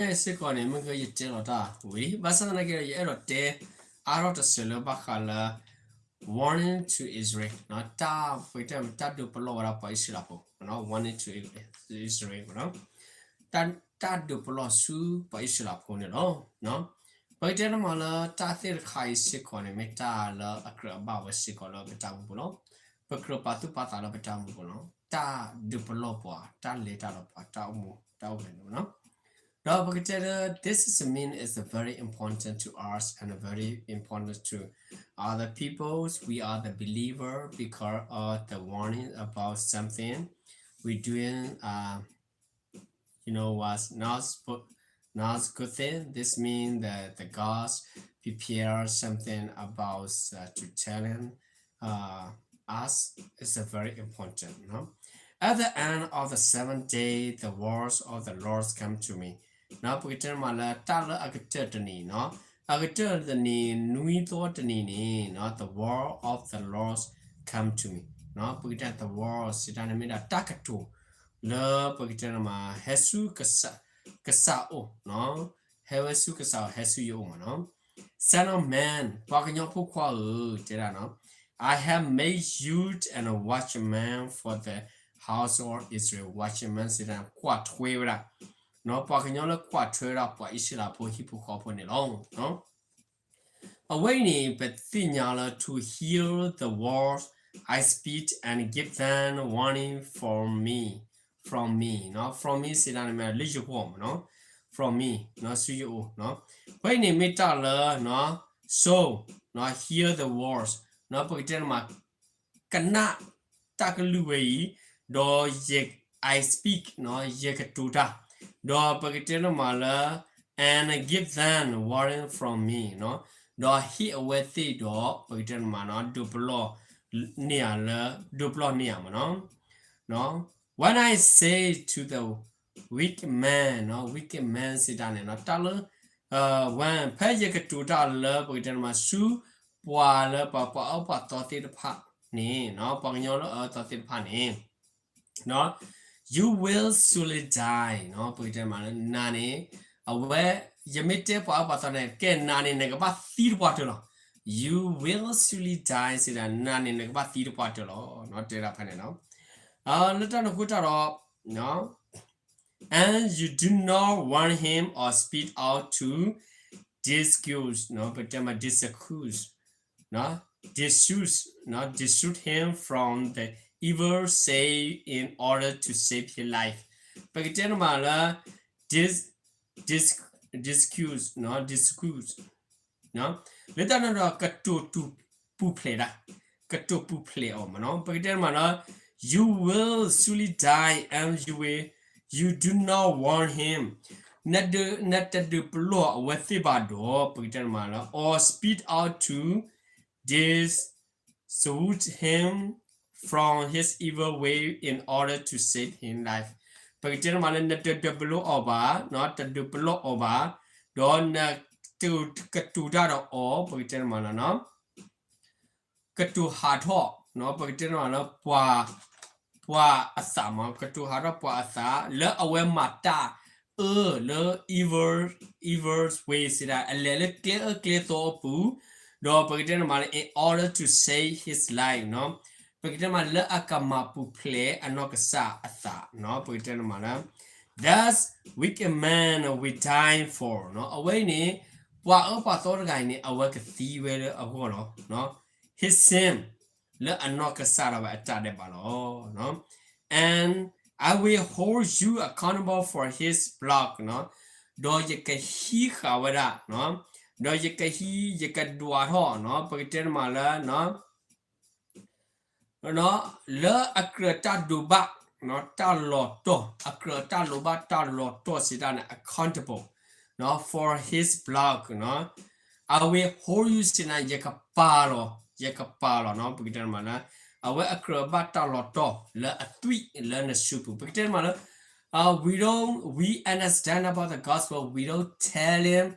စ့ၢ်ကီးန့ၣ် မ့ၢ်ကယတဲလီၤတၢ်ဝံၤလံ, ဘၣ်ဆၣ်သနာ်က့ဒီး ယအဲၣ်ဒိးတဲအါထီၣ်တစဲးလၢဘၣ်ဃးလၢ warning to Israel တၢ်ပကတဲ တၢ်ဒုးပလီၢ်ဝဲဒၣ်ပှၤအံၣ်စရ့လးဖိ, warning to Israel တၢ်ဒုးပလီၢ်ဆူပှၤအံၣ်စရ့လးဖိန့ၣ်လီၤ. ပကတဲတမံၤလၢတၢ်သ့ၣ်တခါအံၤစ့ၢ်ကီးန့ၣ် မ့ၢ်တၢ်လၢအကြၢးအဘၣ်ဝဲစ့ၢ်ကီးလၢပတၢ်အိၣ်မူပူၤလီၤ. ပကြၢးပာ်သူၣ်ပာ်သးလၢပတၢ်အိၣ်မူပူၤလီၤ. တၢ်ဒုးပလီၢ်ပှၤ, တၢ်လဲၤတၢ်လီၤပှၤ, တၢ်အိၣ်မူတၢ်အိၣ်ဂဲၤန့ၣ်လီၤ. ဒီးပကတဲလၢ this is mean is very important to us and very important to other peoples. We are the believer because of the warning about something we doing, uh, you know, was not spo- not good thing. This means that the gods prepare something about, uh, to telling, uh, us is a very important, no? At the end of the seventh day, the words of the Lord come to me. ပကတဲမးလၢတၢ်လၢအကတၢၢ်တနံၤနီၤ, အကတၢၢ်တနံၤ နွံသီတနံၤန့ၣ်နီၤ, the word of the Lord come to me. ပကတဲ the word စံးတၢ်န့ၣ်မ့ၢ်ဒၣ်တၢ်ကတိၤ လၢပကတဲမး ဟဲဆူကစၢ်, ကစၢ်အိၣ်, ဟဲဝဲဆူကစၢ်အိၣ် ဟဲဆူယအိၣ်မးနီၤ. Son of man, ပှၤကညီဖိခွါဧၢ, တဲဒၣ်နီၤ, I have made you and a watchman for the house of Israel. Watchman စံးတၢ်န့ၣ် ကွၢ်ထွဲဝဲဒၣ်, ပှၤကညီလၢကွၢ်ထွဲဝဲဒၣ်ပှၤအံၣ်စရ့လးဖိဟံၣ်ဖိဃီဖိန့ၣ်လီၤ. အဝဲအံၤန့ၣ် ပသ့ၣ်ညါလၢ to hear the words I speak and give them warning from me, from me, from me စံးတၢ်န့ၣ်မ့ၢ်လၢယဂီၢ်မးနီၤ, from me ဆူယအိၣ်, အဝဲအံၤန့ၣ်မ့ၢ်တၢ်လၢ so hear the words ပကတဲန့ၣ်မး ကနၣ်တၢ်ကလုၢ်ဝဲအံၤ, ဒီးယ I speak ယကတိၤတၢ်, ဒီးပကတဲန့ၣ်မးလၢ and give them warning from me ဒီးဟ့ၣ်အဝဲသ့ၣ်ဒီး ပကတဲန့ၣ်မး ဒုးပလီၢ်န့ၢ်ယၤလၢ ဒုးပလီၢ်န့ၢ်ယၤမးနီၤ. When I say to the wicked man, wicked man စံးတၢ်န့ၣ် တၢ်လၢ when ဖဲယကတိၤတၢ်လၢ ပကတဲန့ၣ်မး ဆူ ပှၤလၢပှၤ ပှၤအၢပှၤသီသ့ၣ်တဖၣ်န့ၣ်, ပှၤကညီလၢအအၢသီသ့ၣ်တဖၣ်န့ၣ်, you will surely die ပကတဲမးလၢ နၤန့ၣ်, အဝဲ ယမ့ၢ်တဲပှၤအၢပှၤသီန့ၣ် ကဲနၤန့ၣ် နကဘၣ်သံတပှၢ်တၢၢ်လီၤ. You will surely die စံးဒၣ် နၤန့ၣ် နကဘၣ်သံတပှၢ်တၢၢ်လီၤ, တဲဒၣ်ဖဲန့ၣ်လီၤ. လၢတၢ်န့ၣ်အဃိတၢ်ဒီး and you do not warn him or speak out to discourage, ပတဲမး discourage, dissuade, dissuade him from the evil say in order to save his life. ပကတဲန့ၣ်မးလၢ dis, dis, discourage, discourage လၢတၢ်န့ၣ်ဒီး ကတိၤတူာ်ပူၤဖျဲးဒၣ်, ကတိၤပူၤဖျဲးအီၤမးနီၤ. ပကတဲန့ၣ်မးလၢ you will surely die and you will, you do not warn him. နတဒုးပလီၢ်အဝဲသ့ၣ်ဘၣ်ဒီး ပကတဲန့ၣ်မးလၢ or speak out to dissuade him from his evil way in order to save his life. ပကတဲန့ၣ်မးလၢ နတဒုးပလီၢ်အီၤဘၣ်, တဒုးပလီၢ်အီၤဘၣ်, ဒီးနတကတိၤတၢ်ဒီးအီၤ, ပကတဲန့ၣ်မးလၢ ကတိၤဟးထီၣ်, ပကတဲန့ၣ်မးလၢ ပှၤ, ပှၤအသးမး, ကတိၤဟးထီၣ်ပှၤအသး လၢအဝဲမၤတၢ်အၢလၢ evil, evil way စံးဒၣ် အလဲၤလၢကျဲအၢကျဲသီအပူၤ, ဒီးပကတဲန့ၣ်မးလၢ in order to save his life ပကတဲမးလၢအကမၤပူၤဖျဲးအနီၢ်ကစၢ်အသး, ပကတဲန့ၣ်မးလၢ that wicked man will die for အဝဲအံၤန့ၣ် ပှၤအၢပှၤသီတဂၤအံၤန့ၣ် အဝဲကသံဝဲလၢအဂီၢ်လီၤ. his sin လၢအနီၢ်ကစၢ်ဒၣ်ဝဲအတၢ်ဒဲးဘးလီၤ. and I will hold you accountable for his blood ဒီးယကဟံးဃာ်ဝဲဒၣ်, ဒီးယကဟံး ယကဒွးထီၣ် ပကတဲန့ၣ်မးလၢ လၢအကြၢးတၢ်ဒိးဘၣ်တၢ်လီၤတီၢ်, အကြၢးတၢ်လိၣ်ဘၣ်တၢ်လီၤတီၢ်စံးတၢ်န့ၣ် accountable for his blood, I will hold you စံးတၢ်န့ၣ် ယကပာ်လီၤ, ယကပာ်လီၤ ပကတဲန့ၣ်မးလၢ အဝဲအကြၢးဘၣ်တၢ်လီၤတီၢ်လၢအသွံၣ်လၢနစုပူၤ, ပကတဲန့ၣ်မးလၢ uh, we don't, we understand about the gospel, we don't telling,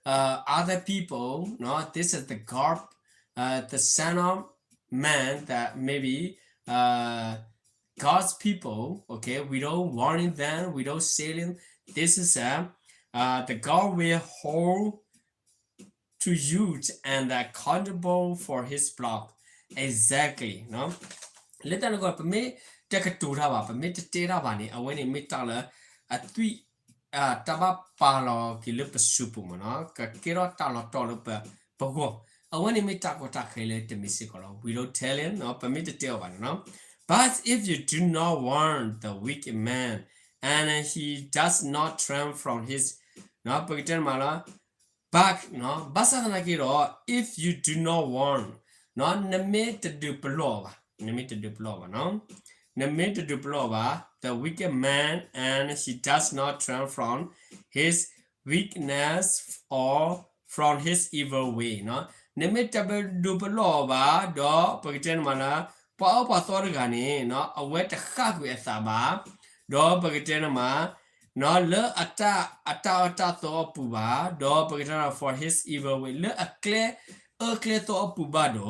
uh, other people, no, this is the God, uh, the Son of Man, that maybe, uh, God's people, okay, we don't warning them, we don't selling. This is a, the God will hold to you and accountable for his block. Exactly. လၢတၢ်န့ၣ်အဃိ ပမ့ၢ်တကတိၤတၢ်ဘၣ်, ပမ့ၢ်တတဲတၢ်ဘၣ်န့ၣ် အဝဲန့ၣ်မ့ၢ်တၢ်လၢအသွံၣ် တၢ်ဘၣ်ပာ်လီၤက့ၤလၢပစုပူၤမ့ၢ်နီၤ, ကကဲထီၣ်တၢ်လီၤတီၢ်လၢပဂီၢ်, အဝဲန့ၣ်မ့ၢ်တၢ်ကီတၢ်ခဲလၢတမံၤစ့ၢ်ကီးလီၤ. We don't tell him, ပမ့ၢ်တတဲအီၤဘၣ်န့ၣ်နီၤ. But if you do not warn the wicked man, and he does not turn from his, ပကတဲမးလၢ but ဘၣ်ဆၣ်သနာ်က့ဒီး if you do not warn, နမ့ၢ်တဒုးပလီၢ်အီၤဘၣ်, နမ့ၢ်တဒုးပလီၢ်အီၤဘၣ်နီၤ, နမ့ၢ်တဒုးပလီၢ်အီၤဘၣ် the wicked man, and he does not turn from his wickedness or from his evil way, နမ့ၢ်တဒုးပလီၢ်အီၤဘၣ် ဒီးပကတဲန့ၣ်မးလၢ ပှၤအၢပှၤသီတဂၤန့ၣ် အဝဲတဃၣ်ကွံာ်အသးဘၣ်, ဒီးပကတဲန့ၣ်မး လၢအတၢ် အတၢ်အၢတၢ်သီအပူၤဘၣ်, ဒီးပကတဲန့ၣ် for his evil way လၢအကျဲအၢကျဲသီအပူၤဘၣ်ဒီး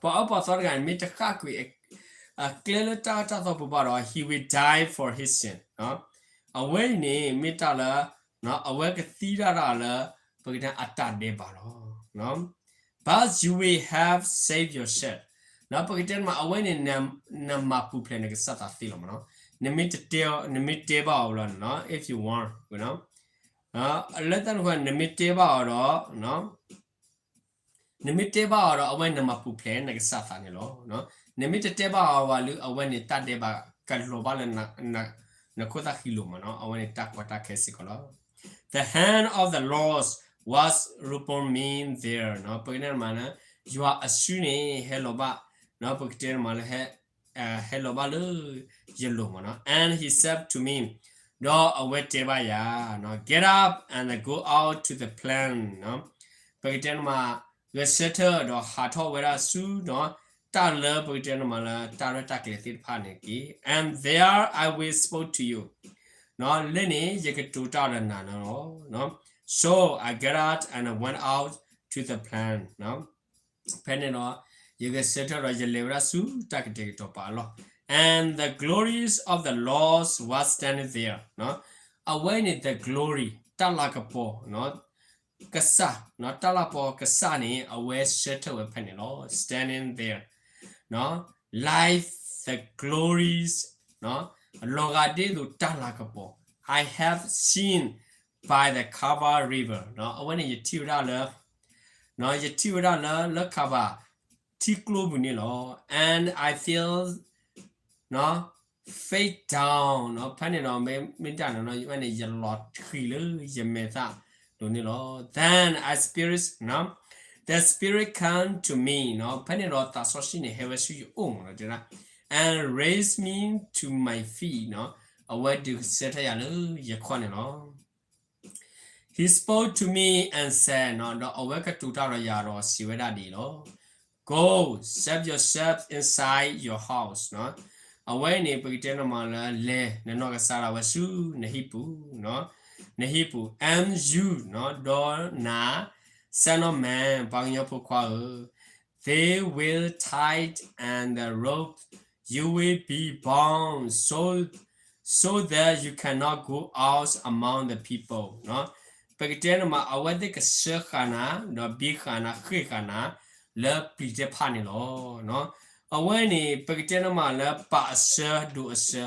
ပှၤအၢပှၤသီတဂၤန့ၣ် မ့ၢ်တဃၣ်ကွံာ် အကျဲလၢတၢ်အၢတၢ်သီပူၤဘၣ်ဒီး he will die for his sin, အဝဲအံၤန့ၣ် မ့ၢ်တၢ်လၢ အဝဲကသံတၢ်တၢ်လၢ ပကတဲအတၢ်ဒဲးဘးလီၤ. But you will have saved yourself, ပကတဲမး အဝဲန့ၣ် နမၤပူၤဖျဲးနကစၢ်သးသ့လီၤမ့ၢ်နီၤ, နမ့ၢ်တတဲ နမ့ၢ်တဲဘၣ်အီၤလီၤန့ၣ်နီၤ if you want, လၢတၢ်န့ၣ်အဃိ နမ့ၢ်တဲဘၣ်အီၤဒီး နမ့ၢ်တဲဘၣ်အီၤဒီး အဝဲနမၤပူၤဖျဲးနကစၢ်သးန့ၣ်လီၤ. နမ့ၢ်တတဲဘၣ်အီၤဘၣ်လၢ အဝဲန့ၣ်တၢ်ဒဲးဘးကလီၤဘၣ်လၢ နခိၣ်သၣ်ဃံလိၤမ့ၢ်နီၤ, အဝဲန့ၣ်တၢ်ကီတၢ်ခဲစ့ၢ်ကီးလီၤ. The hand of the Lord was upon me there, ပကတဲမးလၢ ယွၤအစုန့ၣ် ဟဲလီၤဘၣ် ပကတဲမးလၢ ဟဲလီၤဘၣ်လၢယလိၤမ့ၢ်နီၤ, and he said to me, ဒီးအဝဲတဲဘၣ်ယၤ get up and go out to the plain, ပကတဲန့ၣ်မး ဂဲၤဆၢထၢၣ်ဒီးဟးထီၣ်ဝဲဒၣ်ဆူ တၢ်လၢပကတဲန့ၣ်မးလၢ တၢ်ရဲၣ်တၢ်ကျဲၤသ့ၣ်တဖၣ်န့ၣ်တက့ၢ်, and there I will speak to you, လၢန့ၣ် ယကတိၤတၢ်ဒီးနၤန့ၣ်လီၤ. So I got up and went out to the plain, ဖဲန့ၣ်ဒီး ယဂဲၤဆၢထၢၣ်ဒီးယလဲၤဝဲဒၣ်ဆူတၢ်ကတဲာ်ကတီၤပာ်အလီၢ်, and the glories of the Lord was standing there, အဝဲန့ၣ် the glory တၢ်လၤကပီၤ ကစၢ်, တၢ်လၤကပီၤကစၢ်န့ၣ် အဝဲဆၢထၢၣ်ဝဲဖဲန့ၣ်လီၤ. Standing there, like the glories, လီၤဂာ်ဒ်သိးတၢ်လၤကပီၤ I have seen by the Kabar River, အဝဲန့ၣ်ယထံၣ်ဝဲဒၣ်လၢ ယထံၣ်ဝဲဒၣ်လၢ လၢ Kabar ထံကျိပူၤန့ၣ်လီၤ. And I fell face down, ဖဲန့ၣ်ဒီး မ့ၢ်တၢ်န့ၣ် ဝဲန့ၣ် ယလီၤဃံၤလၢယမဲာ်သၣ်ဒိၣ်န့ၣ်လီၤ. Then I spirit, the spirit come to me, ဖဲန့ၣ်ဒီးသးစီဆှံန့ၣ် ဟဲဝဲဆူယအိၣ်မ့ၢ်နီၤ တဲဒၣ် and raise me to my feet, အဝဲဒုးကဆၢထၢၣ်ယၤလၢယခီၣ်န့ၣ်လီၤ. He spoke to me and said, ဒီးအဝဲကတိၤတၢ်ဒီးယၤဒီးစံးဝဲဒၣ်ဒ်အံၤလီၤ. Go, shut yourself inside your house, အဝဲန့ၣ် ပကတဲန့ၣ်မးလၢ လဲၤ နနီၢ်ကစၢ်ဒၣ်ဝဲဆူနဟံၣ်ပူၤ, နဟံၣ်ပူၤ and you, ဒီးနၤ son of man, ပှၤကညီဖိခွါဧၢ, they will tie and the rope you will be bound so, so that you cannot go out among the people, ပကတဲန့ၣ်မး အဝဲသ့ၣ်ကဆှၢဃာ်နၤ ဒီးဘံဃာ်နၤ ဃ့ၢ်ဃာ်နၤ လၢပျံၤသ့ၣ်တဖၣ်န့ၣ်လီၤ. အဝဲန့ၣ် ပကတဲန့ၣ်မးလၢပာ်အဆၢဒိးအဆၢ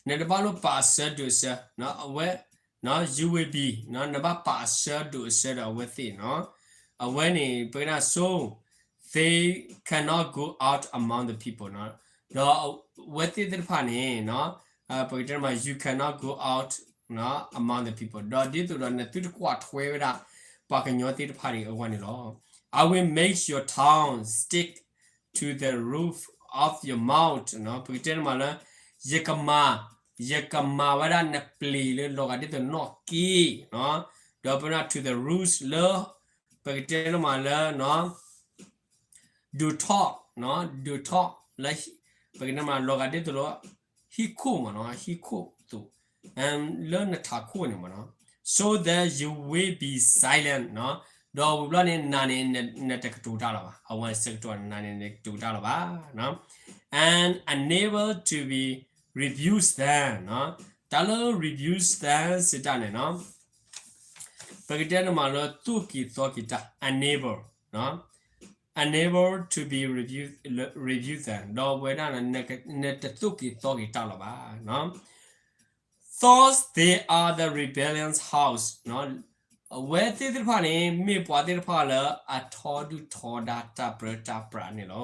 နတဘၣ်လိၣ်ပာ်အဆၢဒိးအဆၢ, အဝဲ you will be, နဘၣ်ပာ်အဆၢဒိးအဆၢဒီးအဝဲသ့ၣ်နီၤ, အဝဲန့ၣ် ပကတဲ so they cannot go out among the people, ဒီးအဝဲသ့ၣ်သ့ၣ်တဖၣ်န့ၣ် ပကတဲမး you cannot go out among the people, ဒီးဒ်သိးဒီးနသုတကွၢ်ထွဲဝဲဒၣ် ပှၤကညီသ့ၣ်တဖၣ်အဂီၢ်န့ၣ်လီၤ. I will make your tongue stick to the roof of your mouth, ပကတဲန့ၣ်မးလၢ ယကမၤ ယကမၤဝဲဒၣ်နပျ့ၤလၢလီၤဂာ်ဒ်သိးနီၣ်က့, ဒီးပကတဲ to the roof လၢ ပကတဲန့ၣ်မးလၢ ဒိၣ်ထီၣ်, ဒိၣ်ထီၣ်လၢ ပကတဲမးလီၤဂာ်ဒ်သိးလၢ ဟံၣ်ခိၣ်မးနီၤ, ဟံၣ်ခိၣ်သိး လၢနထးခိၣ်န့ၣ်မးနီၤ, so that you will be silent, ဒီးဝံၤဘျီန့ၣ် နၤန့ၣ် နတကတိၤတၢ်လၢၤဘၣ်, အဝဲဆၢကတီၢ်နၤန့ၣ် နတကတိၤတၢ်လၢၤဘၣ်, and unable to be rebuked then, တၢ်လၢ rebuke them စံးတၢ်န့ၣ်နီၤ, ပကတဲန့ၣ်မးလၢသိၣ်က့ၤသီက့ၤတၢ် unable, unable to be rebuke, rebuke them ဒီးဝဲဒၣ် နတသိၣ်က့ၤသီက့ၤတၢ်လၢၤဘၣ်. Thus they are the rebellious house, အဝဲသ့ၣ်တဖၣ်န့ၣ် မ့ၢ်ပှၤသ့ၣ်တဖၣ်လၢအထီဒုၣ်ထီဒါတၢ်ပြၢတၢ်ပြးန့ၣ်လီ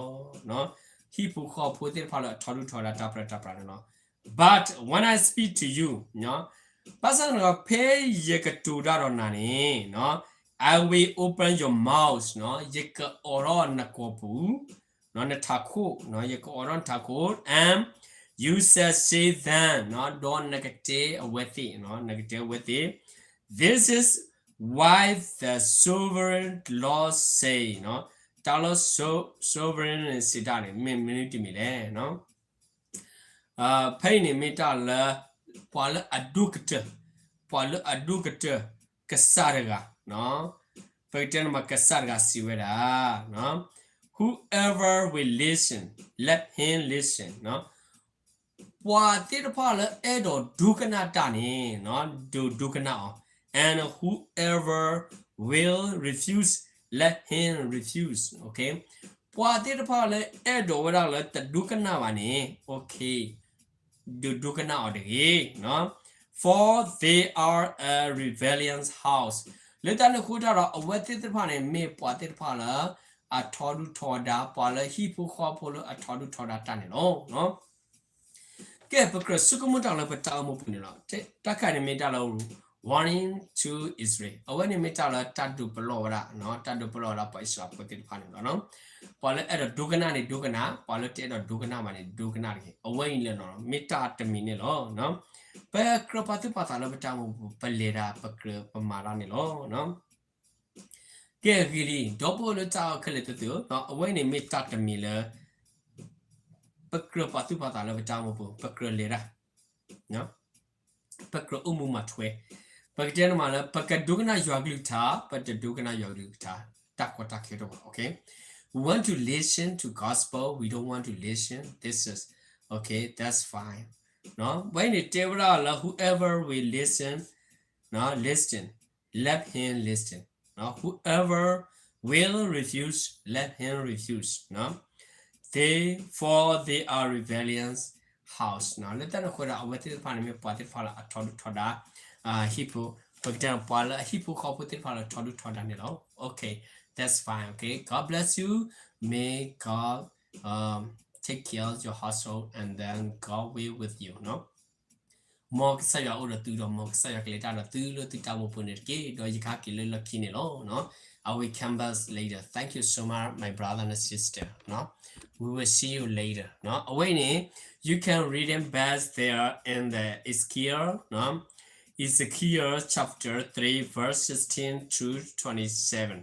ၤ. ဟံၣ်ဖိဃီဖိသ့ၣ်တဖၣ်လၢအထီဒုၣ်ထီဒါတၢ်ပြၢတၢ်ပြးန့ၣ်လီၤ. But when I speak to you, ဘၣ်ဆၣ်န့ၣ်ဒီး ဖဲယကတိၤတၢ်ဒီးနၤန့ၣ်, I will open your mouth, ယကအိးထီၣ်နကိာ်ပူၤ, နထးခိၣ်, ယကအိးထီၣ်နထးခိၣ်, and you shall say them, ဒီးနကတဲအဝဲသ့ၣ်, နကတဲအဝဲသ့ၣ်, This is what the sovereign Lord says, တၢ်လၢ sovereign စံးတၢ်န့ၣ် မ့ၢ်မနုၤတမံၤလဲၣ်. ဖဲအံၤန့ၣ်မ့ၢ်တၢ်လၢ ပှၤလၢအဒိၣ်ကတၢၢ်, ပှၤလၢအဒိၣ်ကတၢၢ် ကစၢ်တဂၤ, ပကတဲန့ၣ်မး ကစၢ်တဂၤစံးဝဲဒၣ်, Whoever will listen, let him listen. ပှၤသ့ၣ်တဖၣ်လၢအဲၣ်ဒိးဒိကနၣ်တၢ်န့ၣ် ဒိးဒိကနၣ်အီၤ, and whoever will refuse, let him refuse. ပှၤသ့ၣ်တဖၣ်လၢအဲၣ်ဒိးဝဲဒၣ်လၢတဒိကနၣ်ဘၣ်န့ၣ် ဒိးဒိကနၣ်အီၤတဂ့ၤ. For they are a rebellious house. လၢတၢ်န့ၣ်အဃိတၢ်ဒီး အဝဲသ့ၣ်တဖၣ်န့ၣ် မ့ၢ်ပှၤသ့ၣ်တဖၣ်လၢ အထီဒုၣ်ထီဒါ, ပှၤလၢဟံၣ်ဖိဃီဖိလၢအထီဒုၣ်ထီဒါတၢ်န့ၣ်လီၤ. ကဲ ပကြၢးဆိကမိၣ်တၢ်လၢပတၢ်အိၣ်မူပူၤန့ၣ်လီၤ. တၢ်တခါန့ၣ်မ့ၢ်တၢ်လၢ warning to Israel, အဝဲန့ၣ်မ့ၢ်တၢ်လၢတၢ်ဒုးပလီၢ်ဝဲဒၣ်, တၢ်ဒုးပလီၢ်ဝဲဒၣ်ပှၤအံၣ်စရ့လးဖိသ့ၣ်တဖၣ်န့ၣ်လီၤ. ပှၤလၢအဲၣ်ဒိးဒိကနၣ်န့ၣ်ဒိကနၣ်, ပှၤလၢတအဲၣ်ဒိးဒိကနၣ်ဘၣ်န့ၣ် ဒိကနၣ်တဂ့ၤ. အဝဲအံၤလၢ မ့ၢ်တၢ်တမံၤန့ၣ်လီၤ. ပကြၢးပာ်သူၣ်ပာ်သးလၢပတၢ်အိၣ်မူပူၤ ပလဲၤတၢ် ပကြၢးပမၤတၢ်န့ၣ်လီၤ. ကဲဂ့ၤလံ, ဒီပုၢ်ဝဲၢ်လၢတၢ်အိၣ်ခဲလၢာ်သ့ၣ်ဧၢ, အဝဲန့ၣ်မ့ၢ်တၢ်တမံၤလၢ ပကြၢးပာ်သူၣ်ပာ်သးလၢပတၢ်အိၣ်မူပူၤ, ပကြၢးလဲၤတၢ်, ပကြၢးအိၣ်မူမၤထွဲ, ပကတဲန့ၣ်မးလၢ ပကဒိကနၣ်ယွၤကလုၢ်ကထါ, ပတဒိကနၣ်ယွၤကလုၢ်ကထါ တၢ်ကီတၢ်ခဲတအိၣ်ဘၣ်. Okay, we want to listen to gospel, we don't want to listen, this is, okay, that's fine. ဝဲန့ၣ်တဲဝဲဒၣ်လၢ whoever will listen, listen, let him listen. Whoever will refuse, let him refuse. They, for they are rebellious house. လၢတၢ်န့ၣ်အဃိဒီး အဝဲသ့ၣ်တဖၣ်န့ၣ်မ့ၢ်ပှၤသ့ၣ်တဖၣ်လၢအထီဒုၣ်ထီဒါ, ဟံၣ်ဖိ, ပကတဲပှၤလၢအဟံၣ်ဖိဃီဖိသ့ၣ်တဖၣ်လၢထီဒုၣ်ထီဒါန့ၣ်လီၤ. Okay, that's fine. Okay, God bless you. May God take care of your household and then God will with you. မ်ကစၢ်ယွၤအိၣ်ဒီးသုဒီး မ်ကစၢ်ယွၤကလဲၤတၢ်ဒီးသုလၢသုတၢ်အိၣ်မူပူၤန့ၣ်တက့ၢ်. ဒီးယကဟဲက့ၤလၢလီၢ်ခံန့ၣ်လီၤ. I will come back later. Thank you so much, my brother and sister. We will see you later. အဝဲအံၤန့ၣ် you can read it back there in the Ezekiel, Ezekiel chapter three, verse sixteen to twenty-seven.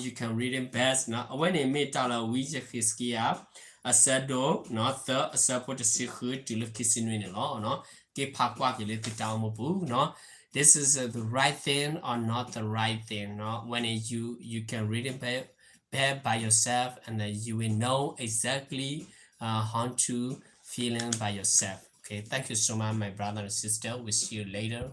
You can read it back. အဝဲန့ၣ်မ့ၢ်တၢ်လၢဝံယဃ့းစကံယၤ အဆၢဒိၣ် သၢ အဆၢဖိတဆံဃုတုၤလၢခံဆံနွံန့ၣ်လီၤ. က့ၤဖးကွၢ်က့ၤလၢသုတၢ်အိၣ်မူပူၤ, this is the right thing or not the right thing. When you, you can read it back, back by yourself, and then you will know exactly, uh, how to feeling by yourself. Okay, thank you so much, my brother and sister. We'll see you later.